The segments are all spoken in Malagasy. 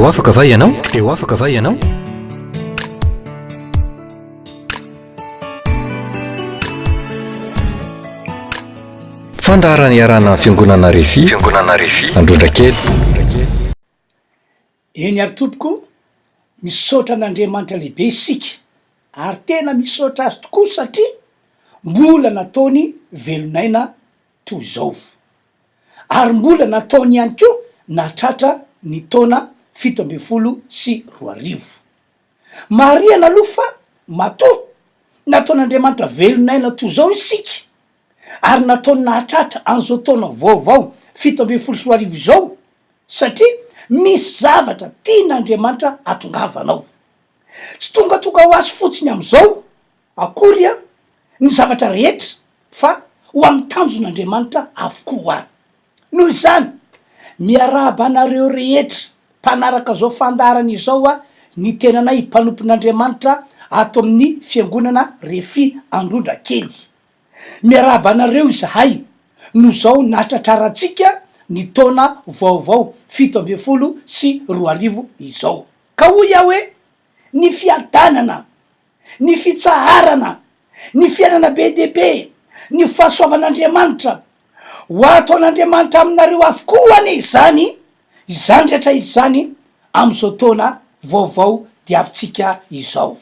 Te ho afaka va ianao? Te ho afaka va ianao? Fandaharana iarahana amin'ny Fiangonana Refi, Fiangonana Refi, Androndrakely. Eny ary tompoko, misaotra an'Andriamanitra lehibe isika ary tena misaotra azy tokoa satria mbola nataony velon'aina toy izao. Ary mbola nataony ihany koa nahatratra ny taona 2017. Marihana aloha fa matoa nataon'Andriamanitra velon'aina toy izao isika ary nataony nahatratra an'izao taona vaovao 2017 izao satria misy zavatra tian'Andriamanitra hatongavanao. Tsy tongatonga ho azy fotsiny amin'izao akory ny zavatra rehetra fa ho amin'ny tanjon'Andriamanitra avokoa. Noho izany, miarahaba anareo rehetra mpanaraka izao fandaharana izao aho, ny tenanay mpanompon'Andriamanitra ato amin'ny Fiangonana Refi Androndrakely. Miarahaba anareo izahay noho izao nahatratrarantsika ny taona vaovao 2017 izao. Ka hoy aho hoe, ny fiadanana, ny fitsaharana, ny fiainana be dia be, ny fahasoavan'Andriamanitra, ho ataon'Andriamanitra aminareo avokoa anie izany, izany rehetra izany amin'izao taona vaovao diavintsika izao.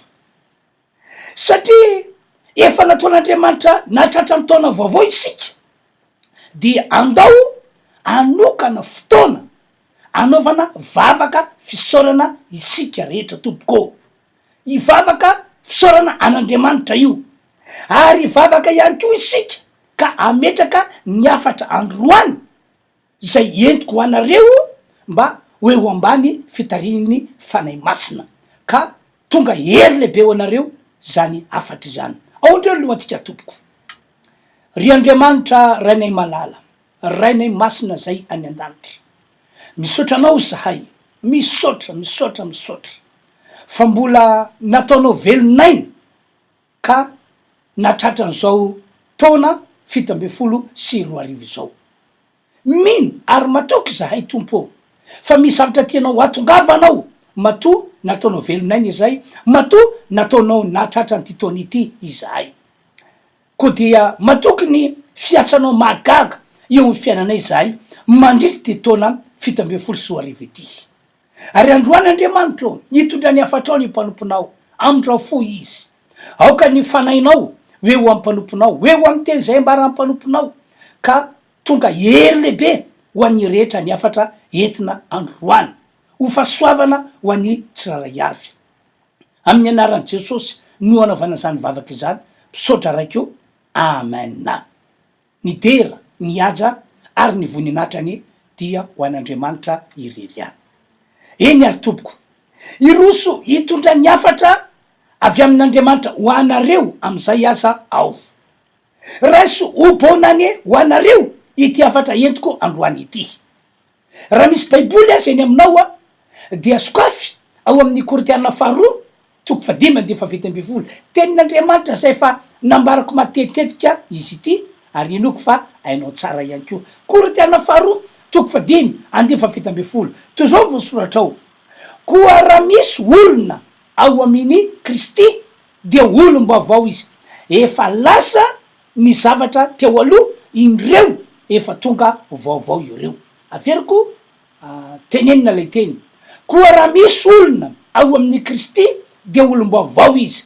Satria efa nataon'Andriamanitra nahatratra ny taona vaovao isika, dia andao hanokana fotoana anaovana vavaka fisaorana isika rehetra tompoko ô. Hivavaka fisaorana an'Andriamanitra io. Ary hivavaka ihany koa isika ka hametraka ny hafatra androany izay entiko ho anareo mba ho eo ambany fitarihin'ny Fanahy Masina, ka tonga hery lehibe ho anareo izany hafatra izany. Ao indreo ny lohantsika tompoko. Ry Andriamanitra Rainay malala, Rainay masina izay any an-danitra, misaotra Anao izahay, misaotra, misaotra, misaotra, fa mbola nataonao velon'aina ka nahatratra an'izao taona 2017 izao. Mino ary matoky izahay Tompo ô, fa misy zavatra tianao hatongavana ao, matoa nataonao velon'aina izahay, matoa nataonao nahatratra an'ity taona ity izahay. Koa dia matoky ny fiasanao mahagaga eo amin'ny fiainanay izahay mandritra ity taona 2017 ity. Ary androany Andriamanitra ô, hitondra ny hafatrao ny mpanomponao, amindrao fo izy. Aoka ny Fanahinao ho eo amin'ny mpanomponao, ho eo amin'ny teny izay ambaran'ny mpanomponao, ka tonga hery lehibe ho an'ny rehetra ny hafatra entina androany, ho fahasoavana ho an'ny tsirairay avy. Amin'ny anaran'i Jesosy no anaovana izany vavaka izany, misaotra Raiko, Amen. Ny dera, ny haja ary ny voninahitra anie dia ho an'Andriamanitra irery ihany. Eny ary tompoko, hiroso hitondra ny hafatra avy amin'Andriamanitra ho anareo amin'izay aza aho. Raiso ho bonne année ho anareo ity hafatra entiko androany ity. Raha misy baiboly aza eny aminao dia sokafy ao amin'ny Korintiana faharoa toko fahadimy andiany faha-17. Tenin'Andriamanitra izay efa nambarako matetitetika izy ity ary inoako fa hainao tsara ihany koa. Korintiana faharoa toko fahadimy andiany faha-17. Toy izao no voasoratra ao, Koa raha misy olona ao amin' i Kristy dia olom-baovao izy, efa lasa ny zavatra teo aloha inreo efa tonga vaovao ireo. Averiko tenenina ilay teny. Koa raha misy olona ao amin'i Kristy dia olom-baovao izy.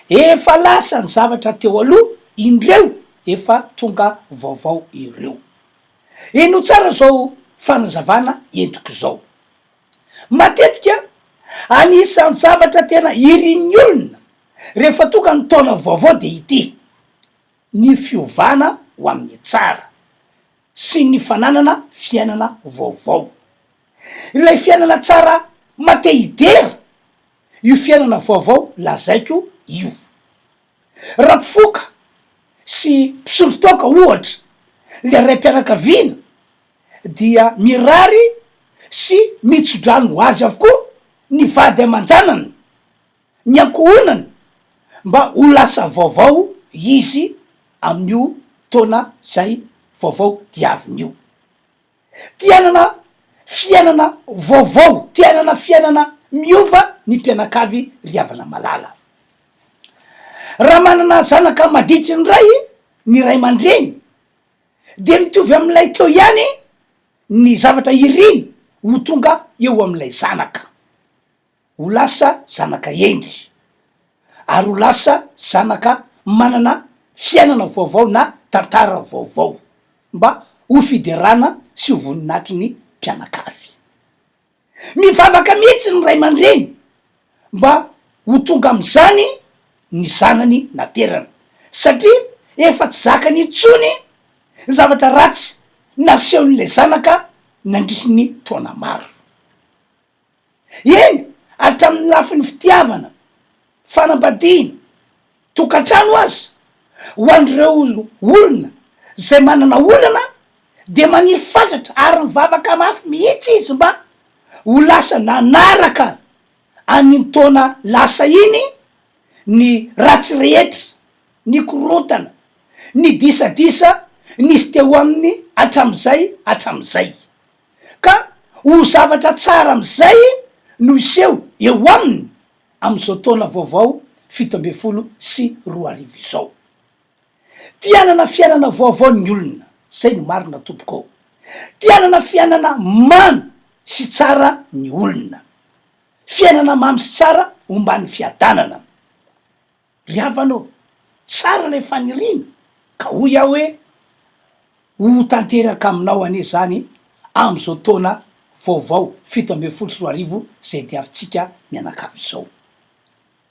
Efa lasa ny zavatra teo aloha inreo efa tonga vaovao ireo. Henoy tsara izao fanazavana entiko izao. Matetika, anisan'ny zavatra tena irin'ny olona rehefa tonga ny taona vaovao dia ity, ny fiovana ho amin'ny tsara sy ny fananana fiainana vaovao. Ilay fiainana tsara maha-te hidera io fiainana vaovao lazaiko io. Raha mpifoka sy mpisolo toaka ohatra ilay raim-pianakaviana dia mirary sy mitso-drano ho azy avokoa ny vady aman-janany, ny ankohonany mba ho lasa vaovao izy amin'io taona zay vaovao diaviny io. Te hanana fiainana. fiainana vaovao, te hanana fiainana miova ny mpianakavy ry havana malala. Raha manana zanaka maditra indray ny ray aman-dreny dia mitovy amin'ilay teo ihany ny zavatra iriny ho tonga eo amin'ilay zanaka. Ho lasa zanaka hendry ary ho lasa zanaka manana fiainana vaovao na tantara vaovao mba ho fiderana sy ho voninahitry ny mpianakavy. Mivavaka mihitsy ny ray aman-dreny mba ho tonga amin'izany ny zanany naterany satria efa tsy zakany intsony ny zavatra ratsy nasehon'ilay zanaka nandritry ny taona maro. Eny, hatramin'ny lafiny fitiavana, fanambadiana, tokantrano aza, ho an'ireo olona izay manana olana dia maniry fatratra ary mivavaka mafy mihitsy izy mba ho lasa nanaraka an'iny taona lasa iny ny ratsy rehetra, ny korontana, ny disadisa nisy teo aminy hatramin'izay hatramin'izay. Ka ho zavatra tsara amin'izay no hiseho eo aminy amin'izao taona vaovao 2017 izao. Tia hanana fiainana vaovao ny olona, zay no marina tompoko ô. Tia hanana fiainana mamy sy tsara ny olona. Fiainana mamy sy tsara omban'ny fiadanana. Ry havana ô, tsara ilay faniriana, ka hoy aho hoe, ho tanteraka aminao anie izany amin'izao taona vaovao 2017 izay diavintsika mianakavy izao.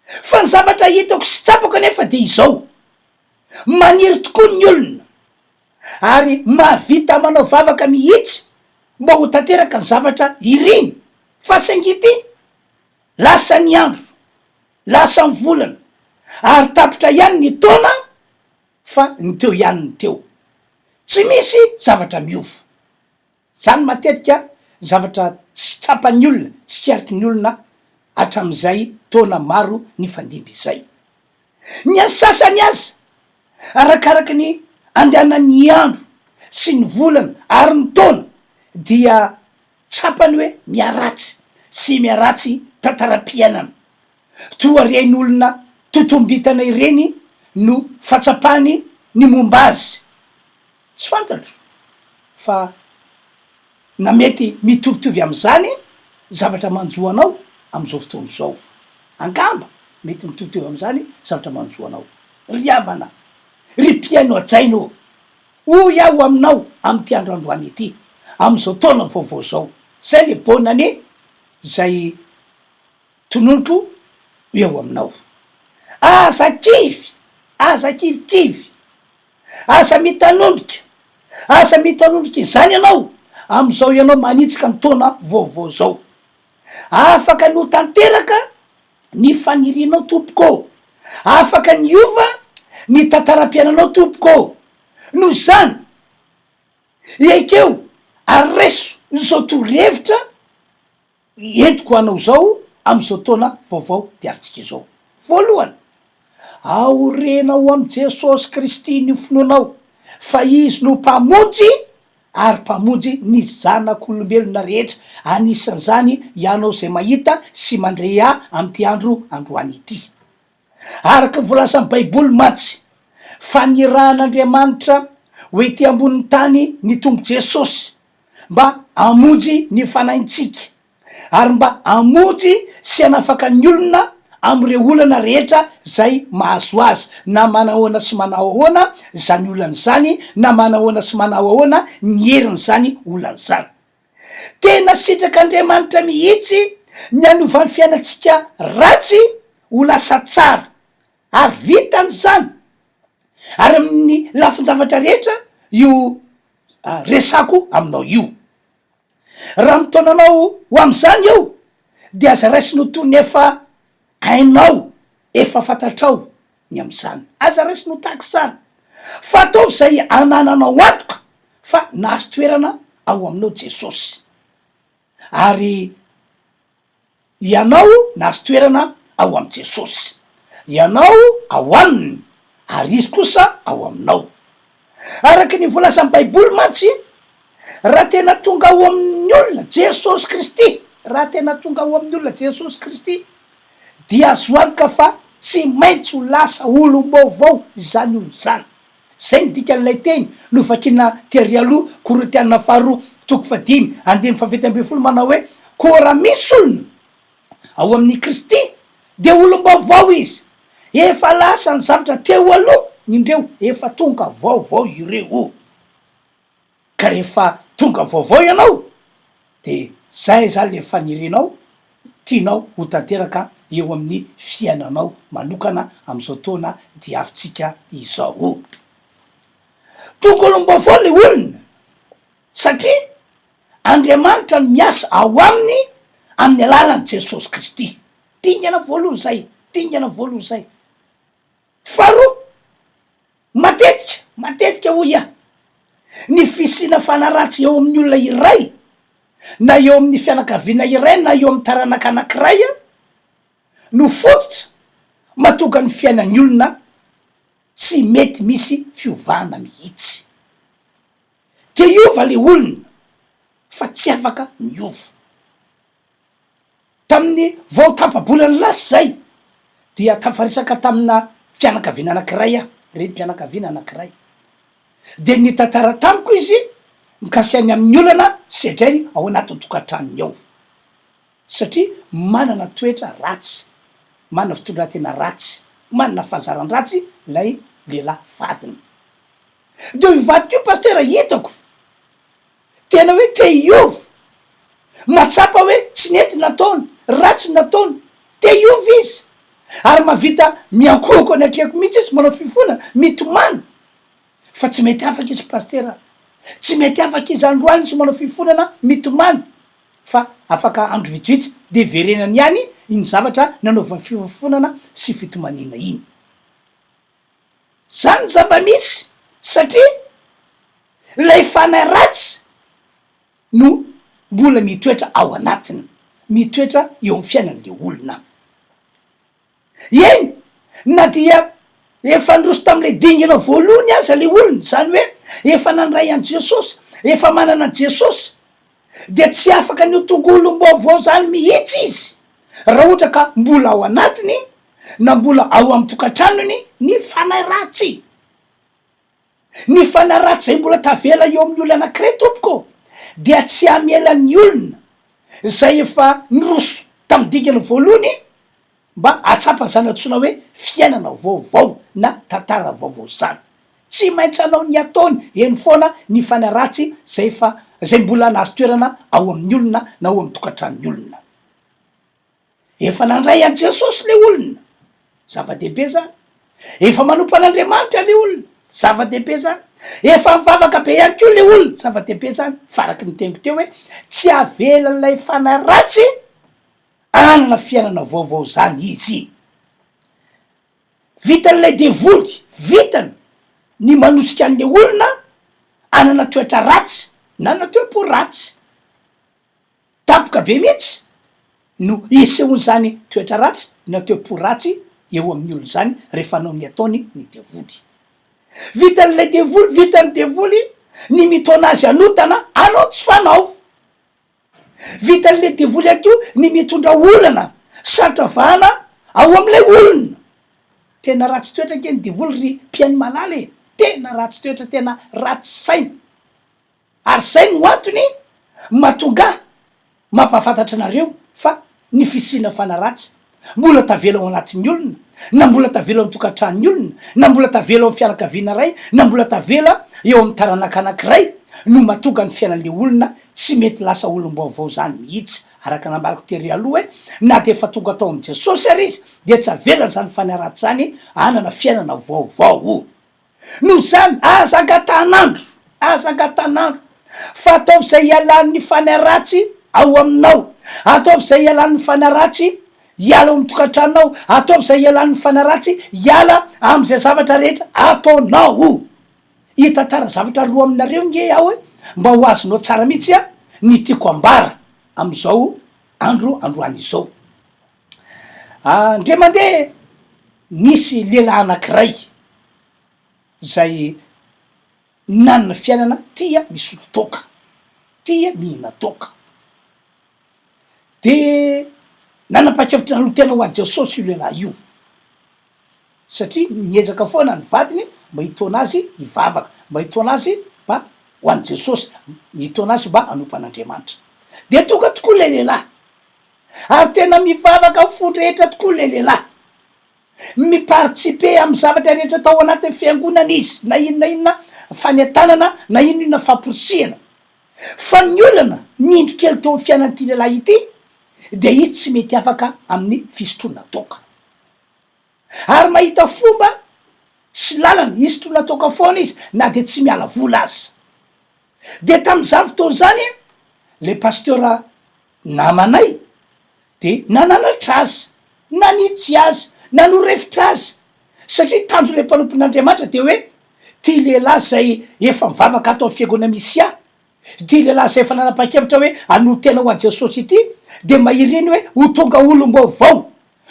Fa ny zavatra hitako sy tsapako anefa dia izao, maniry tokoa ny olona, ary mahavita manao vavaka mihitsy mba ho tanteraka ny zavatra iriny, fa saingy ity, lasa ny andro, Lasa ny volana ary tapitra ihany ny taona fa ny teo ihany ny teo. Tsy misy zavatra miova. Zany matetika zavatra tsy tsapan'ny olona, tsikariky ny olona hatramin'izay taona maro nifandimby izay. Ny an'ny sasany aza, arakaraky ny andehanan'ny andro sy ny volana ary ny taona dia Tsapany hoe miharatsy sy miharatsy tantaram-piainana. Toa ireny olona totombintana ireny no fahatsapany ny momba azy. Tsy fantatro fa na mety mitovitovy amin'izany zavatra manjo anao amin'izao fotoana izao. Angamba mety mitovitovy amin'izany zavatra manjo anao. Ry havana, ry mpihaino hajaina ô! Hoy aho aminao amin'ity andro androany ity, amin'izao taona vaovao izao, izay le bonne année izay tononiko eo aminao. Aza kivy, aza kivikivy, aza mitanondrika, aza mitanondrika izany ianao amin'izao ianao manitsika ny taona vaovao izao. Afaka ny ho tanteraka ny fanirianao tompoko ô! Afaka ny hiova ny tantaram-piainanao tompoko ô! Noho izany, ekeo ary raiso izao torohevitra entiko ho anao izao amin'izao taona vaovao diavintsika izao. Voalohany, aorenao amin'i Jesosy Kristy ny finoanao fa Izy no Mpamonjy ary Mpamonjy ny zanak'olombelona rehetra, anisan'izany ianao izay mahita sy mandre ahy amin'ity andro androany ity. Araka ny voalazan'ny Baiboly mantsy, fa nirahan'Andriamanitra ho ety ambonin'ny tany ny Tompo Jesosy mba hamonjy ny fanahintsika, ary mba hamonjy sy hanafaka ny olona amin'ireo olana rehetra izay mahazo azy, na manahoana sy manao ahoana izany olana izany, na manahoana sy manao ahoana ny herin'izany olana izany. Tena sitrak'Andriamanitra mihitsy ny hanova ny fiainantsika ratsy ho lasa tsara, ary vitany izany, ary amin'ny lafin-javatra rehetra io resako aminao io. Raha mitaona anao ho amin'izany eo dia aza raisina ho toy ny efa hainao, efa fantatrao ny amin'izany. Aza raisina ho tahaka izany, fa ataovy izay anananao antoka fa nahazo toerana ao aminao Jesosy. Ary Ianao nahazo toerana ao amin'i Jesosy. Ianao ao Aminy, ary Izy kosa ao aminao. Araka ny voalazan'ny Baiboly mantsy, Raha tena tonga ao amin'ny olona Jesosy Kristy, raha tena tonga ao amin'ny olona Jesosy Kristy, dia azo antoka fa tsy maintsy ho lasa olom-baovao izany olona izany. Izay no dikan'ilay teny novakina tery aloha, Korintiana faharoa toko fahadimy andininy fahafito ambin'ny folo manao hoe, Koa raha misy olona ao amin'i Kristy, dia olom-baovao izy, efa lasa ny zavatra teo aloha, indreo efa tonga vaovao ireo. Ka rehefa tonga vaovao ianao de zay zany le fanirianao tianao ho tanteraka eo amin'ny fiainanao manokana amin'izao taona diavintsika izao. Tonga olom-baovao le olona satria Andriamanitra no miasa ao aminy amin'ny alalan'i Jesosy Kristy. Dingana voalohany zay, dingana voalohany zay. Faharoa, Matetika, matetika hoy aho, ny fisiana fanahy ratsy eo amin'ny olona iray, na eo amin'ny fianakaviana iray na eo amin'ny taranaka anankiray no fototra mahatonga ny fiainan'ny olona tsy mety misy fiovana mihitsy. Te hiova le olona fa tsy afaka miova. Tamin'ny vao tapa-bolana lasa izay dia tafaresaka tamina fianakaviana anankiray aho, renim-pianakaviana anankiray. Dia nitantara tamiko izy mikasika ny amin'ny olana sedrainy ao anatin'ny tokantranony ao. Satria manana toetra ratsy, manana fitondran-tena ratsy, manana fahazaran-dratsy ilay lehilahy vadiny. Dia io vadiko io pasitera hitako Tena hoe te hiova. Mahatsapa hoe tsy nety ny nataony, ratsy ny nataony. Te hiova izy. Ary mahavita miankohoka eo anatrehako mihitsy izy, manao fifonana, mitomany. Fa tsy mety afaka izy Pasitera a. Tsy mety afaka izy, androany izy manao fifonana, mitomany. Fa afaka andro vitsivitsy dia hiverenany ihany iny zavatra nanaovany fifonana sy fitomaniana iny. Zany ny zava-misy satria ilay fanahy ratsy no mbola mitoetra ao anatiny, mitoetra eo amin'ny fiainan'le olona. Eny na dia efa niroso tamin'ilay dingana voalohany aza le olona, izany hoe efa nandray an'i Jesosy, efa manana an'i Jesosy, dia tsy afaka ny ho tonga olom-baovao zany mihitsy izy raha ohatra ka mbola ao anatiny na mbola ao amin'ny tokantranony ny fanahy ratsy. Ny fanahy ratsy izay mbola tavela eo amin'ny olona anankiray tompoko dia tsy hamela ny olona izay efa niroso tamin'ny dingana voalohany mba hahatsapa izany antsoina hoe fiainana vaovao na tantara vaovao izany. Tsy maintsy hanao ny ataony eny foana ny fanahy ratsy izay efa izay mbola nahazo toerana ao amin'ny olona na ao amin'ny tokantranon'ny olona. Efa nandray an'i Jesosy le olona, zava-dehibe zany. Efa manompo an'Andriamanitra le olona, zava-dehibe zany. Efa mivavaka be ihany koa le olona, zava-dehibe zany. Fa araky ny teniko teo hoe tsy avelan'ilay fanahy ratsy hanana fiainana vaovao zany izy. Vitan'ilay devoly, vitany ny manosika an'le olona hanana toetra ratsy na hanana toe-po ratsy. Tampoka be mihitsy no isehoan'izany toetra ratsy na toe-po ratsy eo amin'ny olona izany rehefa hanao ny ataony ny devoly. Vitan'ilay devoly, vitan'ny devoly ny mitaona azy hanotana hanao tsy fanao. Vitan'ilay devoly ihany koa ny mitondra olana sarotra vahana ao amin'ilay olona. Tena ratsy toetra ange ny devoly ry mpihaino malala e! Tena ratsy toetra, tena ratsy saina. Ary izay no antony mahatonga ahy mampahafantatra anareo fa ny fisiana fanahy ratsy mbola tavela ao anatin'ny olona, na mbola tavela ao an-tokantranon'ny olona, na mbola tavela ao amin'ny fianakaviana iray, na mbola tavela eo amin'ny taranaka anankiray no mahatonga ny fiainan'ilay olona tsy mety lasa olom-baovao izany mihitsy. Araka nambarako tery aloha hoe na dia efa tonga tao amin'i Jesosy ary izy dia tsy avelany izany fanahy ratsy izany hanana fiainana vaovao. Noho izany, aza angatahan'andro, aza angatahan'andro, fa ataovy izay hialan'ny fanahy ratsy ao aminao, ataovy izay hialan'ny fanahy ratsy hiala ao amin'ny tokantranonao, ataovy izay hialan'ny fanahy ratsy hiala amin'izay zavatra rehetra ataonao. Hitantara zavatra roa aminareo nge aho e, mba ho azonao tsara mihitsy a, ny tiako ambara amin'izao andro androany izao. Ndre mandeha nisy lehilahy anankiray zay nanana fiainana tia misotro toaka. tia mihinan-toaka. Dia nanapa-kevitra nanolo-tena ho an'i Jesosy io lehilahy io, satria niezaka foana ny vadiny mba hitaona azy hivavaka, mba hitaona azy mba ho an'i Jesosy, hitaona azy mba hanompo an'Andriamanitra. Dia tonga tokoa ilay lehilahy, ary tena mivavaka amin'ny fony rehetra tokoa ilay lehilahy. Mi-participer amin'ny zavatra rehetra atao ao anatin'ny fiangonana izy, na inona inona fanentanana, na inona inona famporisihana. Fa ny olana nindry kely teo amin'ny fiainan'ity lehilahy ity dia izy tsy mety afaka amin'ny fisotroana toaka. Ary mahita fomba sy lalana hisotroana toaka foana izy na dia tsy miala vola aza. Dia tamin'izany fotoana izany ilay pasteur namanay dia nananatra azy, nanitsy azy, nanorefitra azy, satria tanjon'ilay mpanompon'Andriamanitra dia hoe, ity lehilahy izay efa mivavaka ato amin'ny fiangonana misy ahy, ity lehilahy izay efa nanapa-kevitra hoe hanolo-tena ho an'i Jesosy ity, dia mba iriny hoe ho tonga olom-baovao,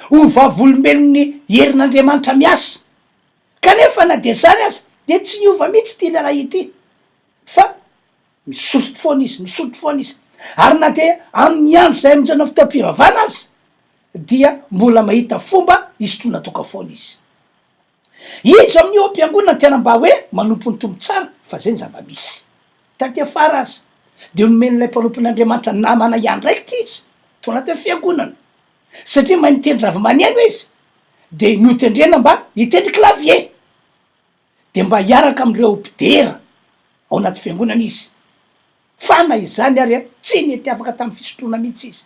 ho vavolombelon'ny herin'Andriamanitra miasa. Kanefa na dia izany aza, dia tsy niova mihitsy ity lehilahy ity, fa Misotro foana izy, misotro foana izy. Ary na dia amin'ny andro izay hamonjena fotoam-pivavahana aza, dia mbola mahita fomba hisotroana toaka foana izy. Izy amin'io ao am-piangonana tena mba hoe manompo ny Tompo tsara, fa izay ny zava-misy. Taty afara aza, dia nomen'ilay mpanompon'Andriamanitra namana hiandraikitra izy, tao anatin'ny fiangonana. Satria mahay mitendry zava-maneno izy, dia notendrena mba hitendry clavier. dia mba hiaraka amin'ireo mpidera ao anaty fiangonana izy. Fa na izany ary tsy nety afaka tamin'ny fisotroana mihitsy izy.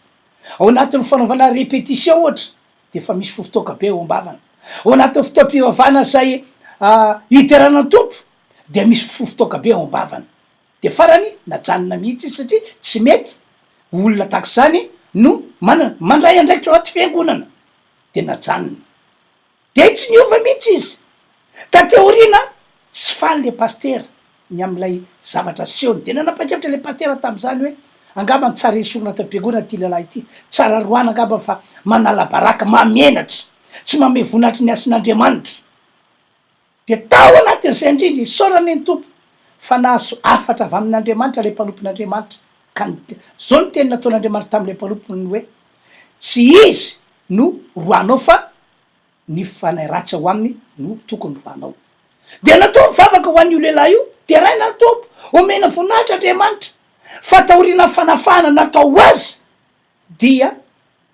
Ao anatin'ny fanaovana répétition ohatra dia efa misy fofon-toaka be ao am-bavany. Ao anatin'ny fotoam-pivavahana izay hiderana ny Tompo dia misy fofon-toaka be ao am-bavany. Dia farany najanona mihitsy izy satria tsy mety olona tahaka izany no manana mandray andraikitra ao anaty fiangonana. Dia najanona. Dia tsy niova mihitsy izy. Taty aoriana, tsy faly ilay pasitera ny amin'ilay zavatra asehony. Dia nanapa-kevitra ilay pasitera tamin'izany hoe, Angamba tsara esorina ato am-piangonana ity lehilahy ity. Tsara roahina angamba fa manala baraka, mahamenatra, tsy manome voninahitry ny hasin'Andriamanitra. Dia tao anatin'izay indrindra, isaorana ny Tompo fa nahazo hafatra avy amin'Andriamanitra ilay mpanompon'Andriamanitra. Ka izao no teny nataon'Andriamanitra tamin'ilay mpanompony hoe, Tsy izy no roahinao fa ny fanahy ratsy ao aminy no tokony roahinao. Dia natao ny vavaka ho an'io lehilahy io, deraina ny Tompo, omena voninahitra Andriamanitra, fa taorian'ny fanafahana natao ho azy dia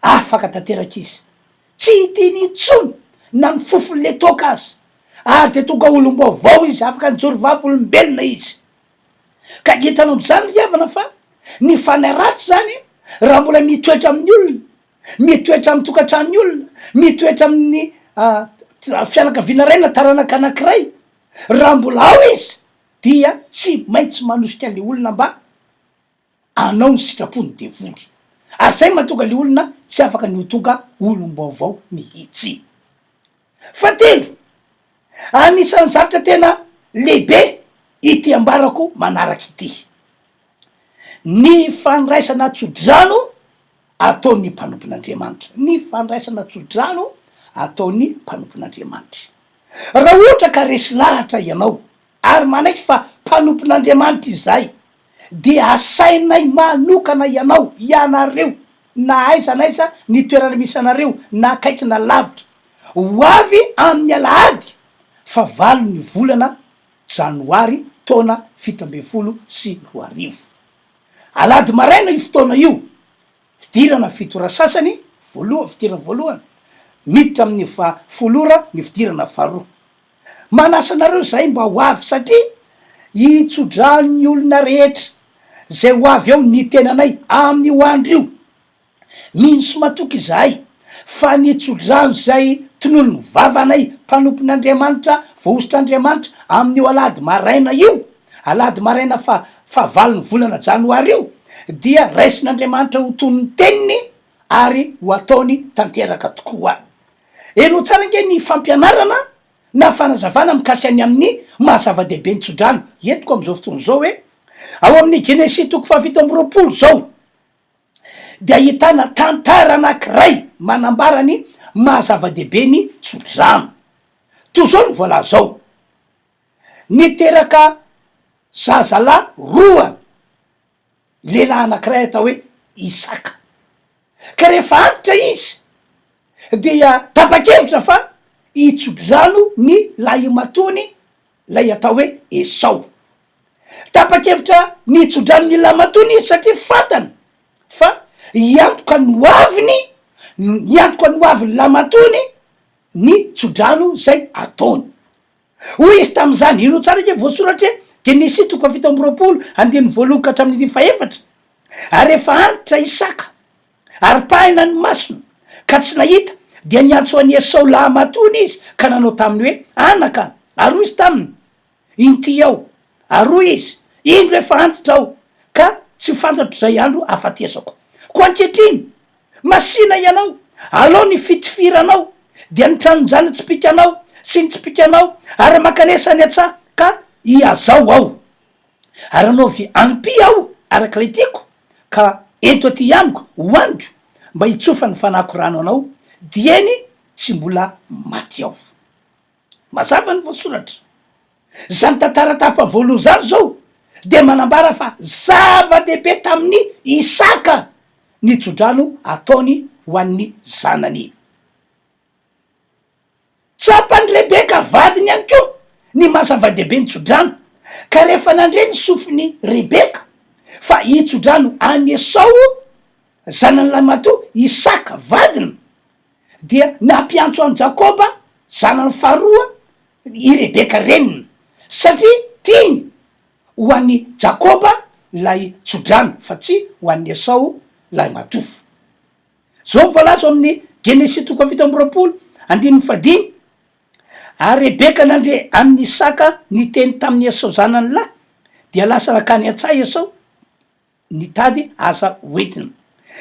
afaka tanteraka izy, tsy tiany intsony na ny fofon'ilay toaka aza, ary dia tonga olom-baovao izy, afaka nijoro vavolombelona izy. Ka hitanao amin'izany ry havana fa ny fanahy ratsy izany raha mbola mitoetra amin'ny olona, mitoetra amin'ny tokantranon'ny olona, mitoetra amin'ny fianakaviana iray na taranaka anankiray, raha mbola ao izy dia tsy maintsy manosika an'ilay olona mba hanao ny sitrapon'ny devoly. Ary izay no mahatonga ilay olona tsy afaka ny ho tonga olom-baovao mihitsy. Fahatelo, anisan'ny zavatra tena lehibe ity ambarako manaraka ity, ny fandraisana tsodrano ataon'ny mpanompon'Andriamanitra, ny fandraisana tsodrano ataon'ny mpanompon'Andriamanitra. Raha ohatra ka resy lahatra ianao ary manaiky fa mpanompon'Andriamanitra izahay, dia asainay manokana ianao, ianareo, na aiza na aiza ny toerana misy anareo, na akaiky na lavitra, ho avy amin'ny alahady fahavalo ny volana janoary taona 2017. Alahady maraina io fotoana io, fidirana 7 ora sasany, voalohany, fidirana voalohany, miditra amin'ny faha 10 ora ny fidirana faharoa. Manasa anareo izahay mba ho avy satria hitsodrahan'ny olona rehetra izay ho avy ao ny tenanay amin'io andro io. Mino sy matoky izahay fa ny tsodrano izay tononin'ny vavanay mpanompon'Andriamanitra voahosotr'Andriamanitra amin'io alahady maraina io, alahady maraina faha fahavalon'ny volana janoary io, dia raisin'Andriamanitra ho toy ny teniny ary ho ataony tanteraka tokoa. Henoy tsara ange ny fampianarana na fanazavana mikasika ny amin'ny maha zava-dehibe ny tsodrano entiko amin'izao fotoana izao hoe, ao amin'ny Genesisy toko faha-27 izao dia ahitana tantara anankiray manambara ny maha zava-dehibe ny tsodrano. Toy izao no voalaza ao, Niteraka zazalahy roa. lehilahy anankiray atao hoe Isaka. Ka rehefa antitra izy dia tapa-kevitra fa hitso-drano ny lahimatoany ilay atao hoe Esao. Tapa-kevitra ny hitso-drano ny lahimatoany izy satria fantany fa hiantoka ny hoaviny, hiantoka ny hoavin'ny lahimatoany ny tso-drano izay ataony. Hoy izy tamin'izany, henoy tsara ange voasoratra e, Genesisy toko faha-27, andininy voalohany ka hatramin'ny andininy fahefatra, Ary rehefa antitra Isaka, ary pahina ny masony, ka tsy nahita, dia niantso an'i Esao lahamatoany izy, ka nanao taminy hoe, Anaka! Ary hoy izy taminy, Inty aho. Ary hoy izy, Indro efa antitra aho, ka tsy fantatro izay andro hahafatesako. Koa ankehitriny, masìna ianao, alao ny fitifiranao, dia ny tranon-jana-tsipìkanao sy ny tsipìkanao, ary mankanesa any an-tsaha, ka ihazao aho. Ary anaovy ampy aho araka ilay tiako, ka ento aty amiko hohaniko, mba hitsofan'ny fanahiko rano anao, dieny tsy mbola maty aho. Mazava ny voasoratra. Izany tantara tapany voalohany izany izao dia manambara fa zava-dehibe tamin'i Isaka ny tsodrano ataony ho an'ny zanany. Tsapan'i Rebeka vadiny ihany koa ny maha zava-dehibe ny tsodrano, ka rehefa nandre ny sofin'i Rebeka fa hitsodrano an'i Esao zanany lahimatoa Isaka vadiny, dia nampiantso an'i Jakoba zanany faharoa i Rebeka reniny, satria tiany ho an'i Jakoba ilay tsodrano fa tsy ho an'i Esao lahimatoa. Izao no voalaza ao amin'ny Genesisy toko faha-27, andininy fahadimy, Ary Rebeka nandre an'i Isaka niteny tamin'i Esao zanany lahy, dia lasa nankany an-tsaha Esao, nitady aza hoentina.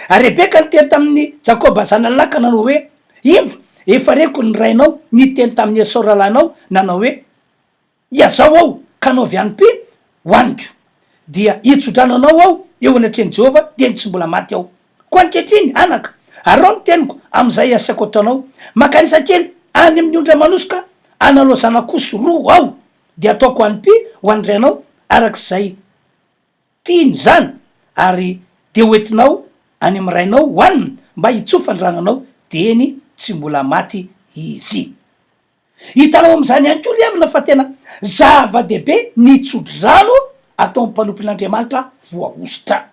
Ary Rebeka niteny tamin'i Jakoba zanany lahy ka nanao hoe, Indro, efa reko ny rainao niteny tamin'i Esao rahalahinao, nanao hoe, Ihazao aho, ka anaovy hanim-py hohaniko, dia hitso-drano anao aho eo anatrehan'i Jehovah dieny tsy mbola maty aho. Koa ankehitriny, anaka, araho ny teniko amin'izay asaiko ataonao, Mankanesa kely any amin'ny ondry aman'osy ka analo zanak'osy roa aho, dia hataoko hanim-py ho an'ny rainao araka izay tiany izany, ary dia ho entinao any amin'ny rainao hohanina mba hitsofany rananao dieny tsy mbola maty izy. Hitanao amin'izany ihany koa ry havana fa tena zava-dehibe ny tso-drano ataon'ny mpanompon'Andriamanitra voahosotra.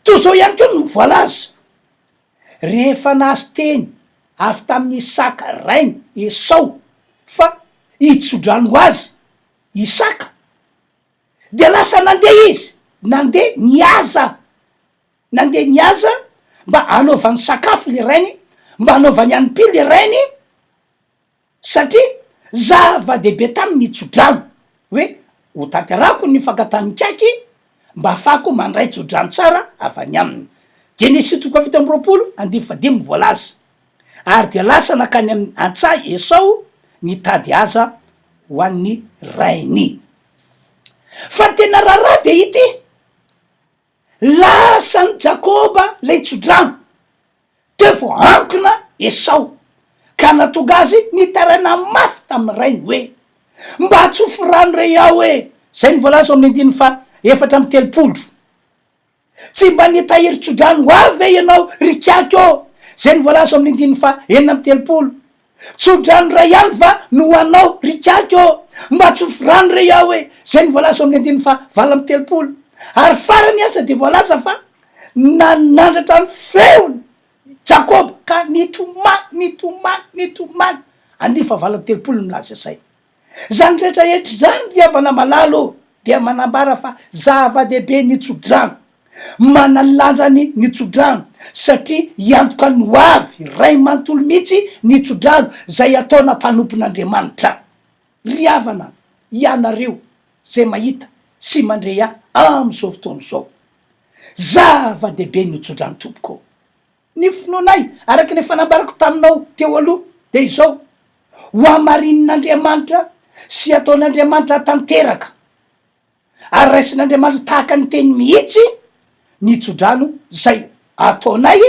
Toy izao ihany koa no voalaza, Rehefa nahazo teny avy tamin'i Isaka rainy Esao fa hitso-drano ho azy Isaka, dia lasa nandeha izy, nandeha nihaza, nandeha nihaza mba hanaovany sakafo le rainy, mba hanaovany hanim-py le rainy, satria zava-dehibe taminy ny tso-drano, hoe ho tanterahako ny fangatahany-kaky mba hahafahako mandray tso-drano tsara avy any aminy. Genesisy toko faha-27 andininy fahadimy no voalaza. Ary dia lasa nankany amin'ny an-tsaha Esao nitady haza ho an'ny rainy. Fa ny tena raharaha dia ity, lasan'i Jakoba ilay tsodrano, teo vao ankona Esao, ka nahatonga azy nitaraina mafy tamin'ny rainy hoe, Mba tsofy rano re aho e! Izay no voalaza ao amin'ny andininy faha 34. Tsy mba nitahiry tsodrano ho ahy ve ianao, ry kiaky ô? Izay no voalaza ao amin'ny andininy faha 36. Tsodrano iray ihany va no ho anao, ry kiaky ô? Mba tsofy rano re aho e! Izay no voalaza ao amin'ny andininy faha 38. Ary farany aza dia voalaza fa nanandratra ny feony Jakoba ka nitomany, nitomany, nitomany. Andininy faha 38 no milaza izay. Izany rehetra rehetra izany ry havana malala ô dia manambara fa zava-dehibe ny tsodrano. Manana ny lanjany ny tsodrano satria hiantoka ny ho avy iray manontolo mihitsy ny tsodrano izay ataona mpanompon'Andriamanitra. Ry havana, ianareo izay mahita sy mandre ahy amin'izao fotoana izao, zava-dehibe ny tsodrano tompoko. Ny finoanay, araka ny efa nambarako taminao teo aloha, dia izao, Hohamarinin'Andriamanitra sy hataon'Andriamanitra tanteraka, ary raisin'Andriamanitra tahaka ny teny mihitsy ny tsodrano izay ataonay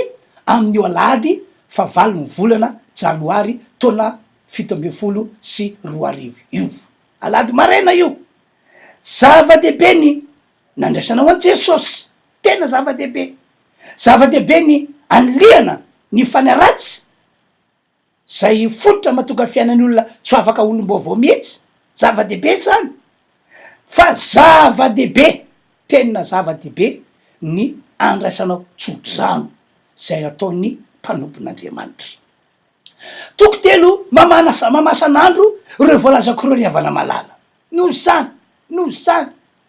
amin'io alahady fahavalon'ny volana janoary taona 2017 io. Alahady maraina io. Zava-dehibe ny. nandraisanao an'i Jesosy. Tena zava-dehibe. Zava-dehibe ny anilihana ny fanahy ratsy izay fototra mahatonga fiainan'ny olona tsy ho afaka olom-baovao mihitsy. Zava-dehibe izany. Fa zava-dehibe, tena zava-dehibe ny andraisanao tso-drano izay ataon'ny mpanompon'Andriamanitra. Toko telo mamana mamasan'andro ireo voalazako ireo ry havana malala. Noho izany, noho izany,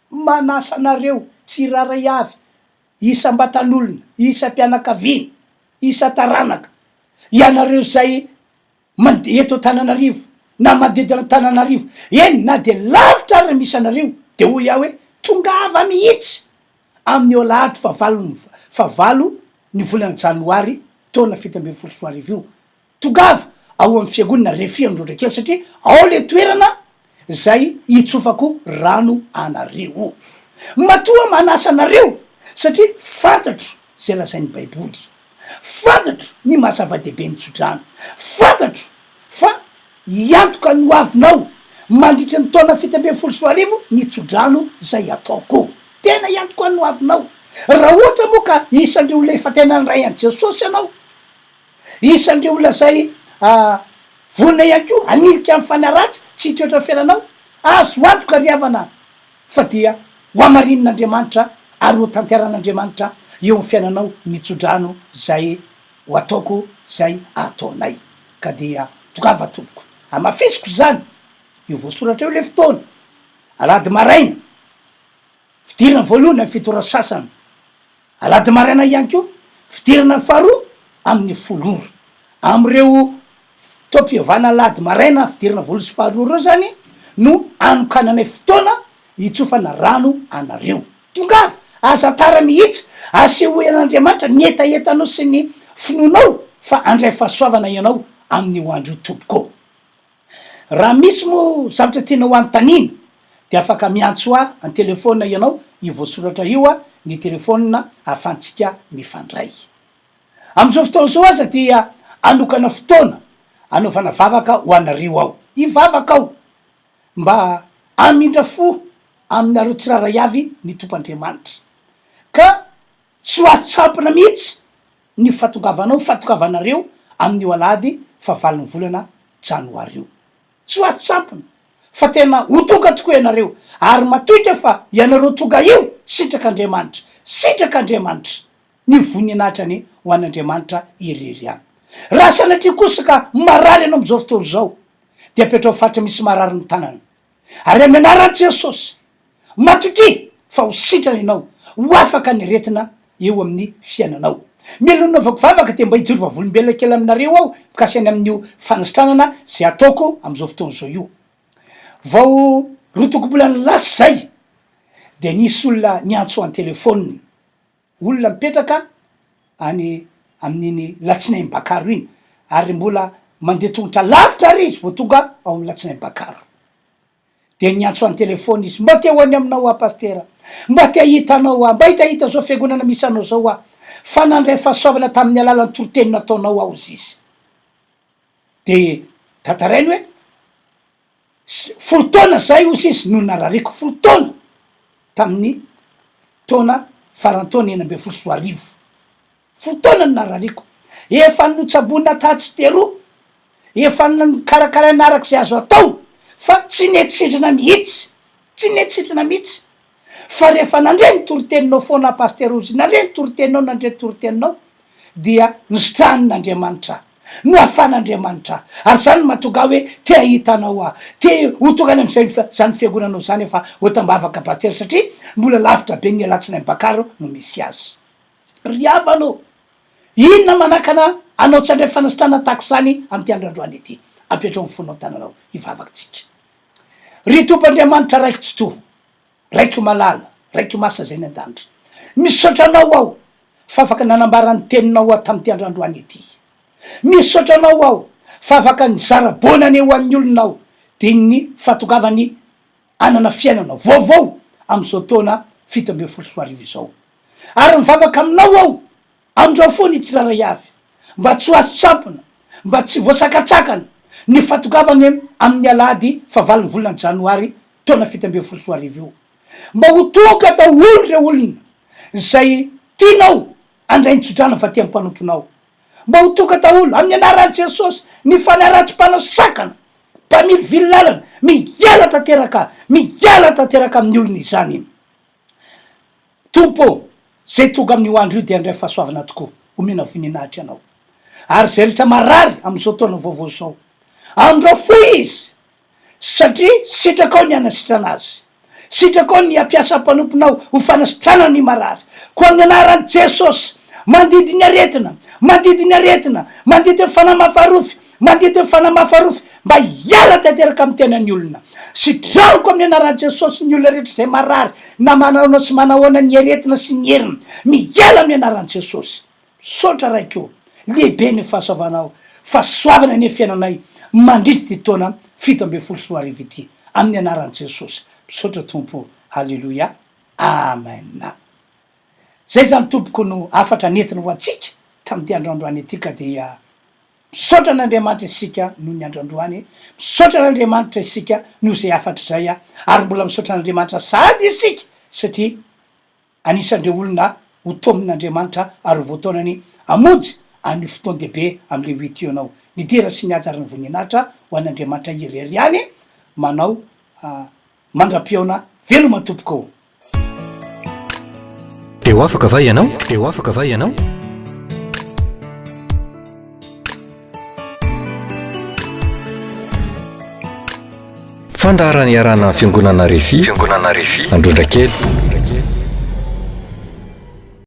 manasa anareo tsirairay avy, isam-batan'olona, isam-pianakaviana, isan-taranaka, ianareo izay mandeha eto Antananarivo na manodidina an'Antananarivo, eny na dia lavitra ary ny misy anareo, dia hoy aho hoe, tongava mihitsy amin'io alahady fahavalon'ny fahavalo ny volana janoary taona 2017 io. Tongava ao amin'ny fiangonana Refi Androndrakely satria ao le toerana izay hitsofako rano anareo. Matoa manasa anareo satria fantatro izay lazain'ny baiboly. Fantatro ny maha zava-dehibe ny tsodrano. Fantatro fa hiantoka ny hoavinao mandritry ny taona 2017 ny tsodrano izay ataoko. Tena hiantoka ny hoavinao. Raha ohatra moa ka isan'ireo olona efa tena niray an'i Jesosy ianao, isan'ireo olona izay vonona ihany koa hanilika ny fanahy ratsy tsy hitoetra amin'ny fiainanao, azo antoka ry havana fa dia ho hamarinin'Andriamanitra ary ho tanteran'Andriamanitra eo amin'ny fiainanao ny tsodrano izay ho ataoko izay ataonay. Ka dia tongava tompoko. Hamafisiko izany io voasoratra io ilay fotoana, alahady maraina, fidirana voalohany amin'ny fito ora sasany, alahady maraina ihany koa, fidirana faharoa amin'ny folo ora. Amin'ireo fotoam-piovana alahady maraina fidirana voalohany sy faharoa ireo izany no anokananay fotoana hitsofana rano anareo. Tongava, aza tara mihitsy, asehoy an'Andriamanitra ny hetahetanao sy ny finoanao fa handray fahasoavana ianao amin'io andro io tompoko ô. Raha misy moa zavatra tianao hanontaniana dia afaka miantso ahy an-telefaonina ianao, io voasoratra io ny telefaonina ahafahantsika mifandray. Amin'izao fotoana izao aza dia hanokana fotoana hanaovana vavaka ho anareo aho. Hivavaka aho mba hamindra fo aminareo tsirairay avy ny Tompo Andriamanitra. Ka tsy ho azo tsampona mihitsy ny fahatongavanao, fahatongavanareo amin'io alahady fahavalon'ny volana janoary io. Tsy ho azo tsampona fa tena ho tonga tokoa ianareo ary matoky fa ianareo tonga io sitrak'Andriamanitra, sitrak'Andriamanitra. Ny voninahitra anie ho an'Andriamanitra irery ihany. Raha sanatria kosa ka marary ianao amin'izao fotoana izao dia apetraho faritra misy marary ny tanana. Ary amin'ny anaran'i Jesosy, matokia fa ho sitrana ianao, ho afaka ny aretina eo amin'ny fiainanao. Mialoha ny hanaovako vavaka dia mba hijoro vavolombelona kely aminareo aho mikasika ny amin'io fanasitranana izay ataoko amin'izao fotoana izao io. Vao roa tokom-bolana lasa izay dia nisy olona niantso an-telefaonina. Olona mipetraka any amin'iny Latsinainy Bakaro iny ary mbola mandeha tongotra lavitra ary izy vao tonga ao amin'ny Latsinainy Bakaro. Dia niantso an-telefaona izy, mba te ho any aminao aho Pasitera, mba te hahita anao aho, mba hitahita izao fiangonana misy anao izao aho, fa nandray fahasoavana tamin'ny alalan'ny toriteny nataonao aho hozy izy. Dia tantarainy hoe, Folo taona zay hozy izy no narariko, folo taona tamin'ny taona faran'ny taona 2016. Folo taona no narariko. Efa notsaboina tatsy teroa, efa nokarakaraina araka izay azo atao fa tsy nety sitrana mihitsy, tsy nety sitrana mihitsy. Fa rehefa nandre ny toriteninao foana aho Pasitera hozy, nandre ny toriteninao, nandre ny toriteninao dia nositranin'Andriamanitra aho, nohafan'Andriamanitra aho. Ary izany no mahatonga ahy hoe te hahita anao aho, te ho tonga any amin'izay izany fiangonanao izany efa ho tambavaka Pasitera satria mbola lavitra be ny Alatsinainy Bakaro no misy azy. Ry havana ô, inona manakana anao tsy handray fanasitranana tahaka izany amin'ity andro androany ity? Apetraho ny fonao tananao hivavaka tsika. Ry Tompo Andriamanitra Raiko Tsitoha, Raiko malala, Raiko masina izay any an-danitra, misaotra Anao aho fa afaka nanambara ny Teninao aho tamin'ity andro androany ity. Misaotra Anao aho fa afaka nizara bonane ho an'ny olona aho dia ny fahatongavany hanana fiainana vaovao amin'izao taona 2017 izao. Ary mivavaka Aminao aho Andrao foana i tsirairay avy mba tsy ho azo tsampona, mba tsy voasakatsakana ny fahatongavany amin'ny alahady fahavalon'ny volana janoary taona 2017 io. Mba ho tonga daholo ireo olona izay tianao handray ny tsodrano avy aty amin'ny mpanomponao. Mba ho tonga daholo, amin'ny anaran'i Jesosy, ny fanahy ratsy mpanao sakana, mpamilivily lalana, miala tanteraka, miala tanteraka amin'ny olona izany. Tompo ô, izay tonga amin'io andro io dia handray fahasoavana tokoa, omena voninahitra Ianao. Ary izay rehetra marary amin'izao taona vaovao izao, amindrao fo izy, Satria sitrakao ny hanasitrana azy. Sitrakao ny hampiasa mpanomponao ho fanasitranana ny marary. Koa amin'ny anaran'i Jesosy, mandidy ny aretina, mandidy ny aretina, mandidy ny fanahy mafarofy, mandidy ny fanahy mafarofy mba hiala tanteraka amin'ny tenan'ny olona. Sitraniko amin'ny anaran'i Jesosy ny olona rehetra izay marary na manahoana sy manahoana ny aretina sy ny heriny. Miala amin'ny anaran'i Jesosy. Misaotra Raiko ô! Lehibe ny fahasoavanao, fahasoavana anie fiainanay mandritra ity taona 2017 ity, amin'ny anaran'i Jesosy. Misaotra Tompo ô! Haleloia! Amen! Zay zany tompoko no hafatra nentina ho antsika tamin'ity andro androany ity ka dia misaotra an'Andriamanitra isika noho ny andro androany, misaotra an'Andriamanitra isika noho izay hafatra izay ary mbola misaotra an'Andriamanitra sahady isika satria Anisan'ireo olona ho taomin'Andriamanitra ary ho voataonany hamonjy an'io fotoan-dehibe amin'ilay huit io ianao. Ny dera sy ny haja ary ny voninahitra ho an'Andriamanitra irery ihany manao mandra-pihaona veloma tompoko ô! Te ho afaka va ianao? Te ho afaka va ianao? Fandaharana iarahana amin'ny Fiangonana Refi, Fiangonana Refi, Androndrakely.